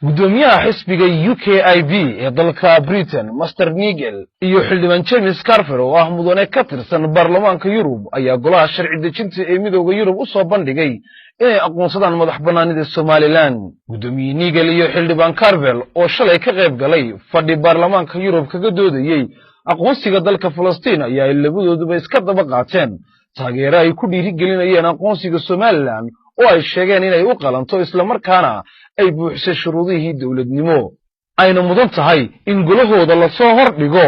Guddoomiyaha xisbiga UKIP ee dalka Britain, Mister Nigel, iyo xildhibaan James Carver oo ah mudane ka tirsan baarlamaanka Yurub ayaa golaha sharci dejinta ee Midowda Yurub u soo bandhigay inay aqoonsadaan madax bannaanida Somaliland. Guddoomiye Nigel iyo xildhibaan Carver oo shalay ka qayb galay fadhi baarlamaanka Yurub kaga doodayey aqoonsiga dalka Falastiin ayaa ay labadooduba iska daba qaateen taageero ay ku dhiirigelinayeen aqoonsiga Somaliland oo ay sheegeen inay u qalanto, islamarkaana ay buuxisay shuruudihii dowladnimo, ayna mudan tahay in golahooda lasoo hor dhigo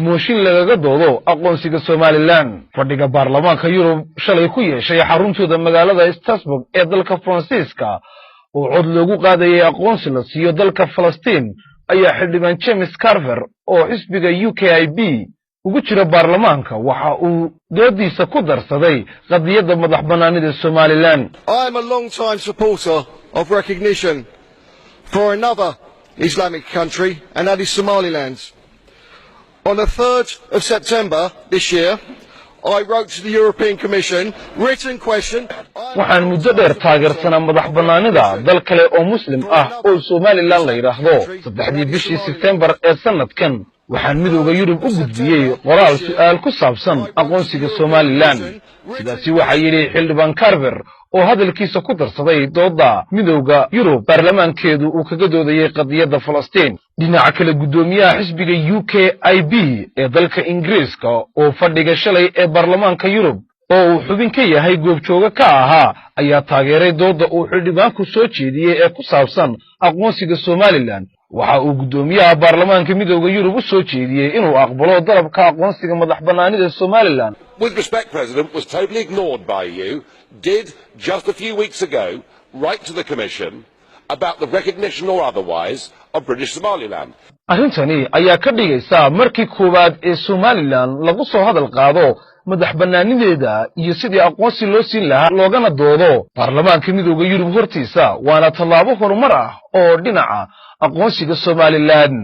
mooshin lagaga doodo aqoonsiga Somaliland. Fadhiga baarlamaanka Yurub shalay ku yeeshay xaruntooda magaalada Strasburg ee dalka Faransiiska oo cod loogu qaadayay aqoonsi la siiyo dalka Falastiin ayaa xildhibaan James Carver oo xisbiga UKIP ugu jira baarlamaanka waxa uu doodiisa ku darsaday qadiyadda madax bannaanida Somaliland. I am a long time supporter of recognition for another Islamic country, and that is Somaliland. On the 3rd of September this year, I wrote to the European Commission, written question. Waxaan muddo dheer taageersanaa madax bannaanida dal kale oo Muslim ah oo Somaliland la yidhaahdo. 3-dii bishii Sebtembar ee sannadkan waxaan Midowda Yurub u gudbiyey qoraal su'aal ku saabsan aqoonsiga Somaliland. Sidaasi waxaa yidhi xildhibaan Carver oo hadalkiisa ku darsaday doodda Midowda Yurub baarlamaankeedu uu kaga doodayey qadiyadda Falastiin. Dhinaca kale, guddoomiyaha xisbiga UKIP ee dalka Ingiriiska oo fadhiga shalay ee baarlamaanka Yurub oo uu xubin ka yahay goobjooge ka ahaa ayaa taageeray doodda uu xildhibaanku soo jeediyey ee ku saabsan aqoonsiga Somaliland. Waxa uu guddoomiyaha baarlamaanka Midowda Yurub u soo jeediyey inuu aqbalo dalabka aqoonsiga madax bannaanida Somaliland. With respect, President, was totally ignored by you, did just a few weeks ago write to the Commission about the recognition or otherwise of British Somaliland. Arrintani ayaa ka dhigaysa markii koowaad ee Somaliland lagu soo hadal qaado madax bannaanideeda iyo sidii aqoonsi loo siin lahaa, loogana doodo baarlamaanka Midowda Yurub hortiisa, waana tallaabo horumar ah oo dhinaca aqoonsiga Somaliland.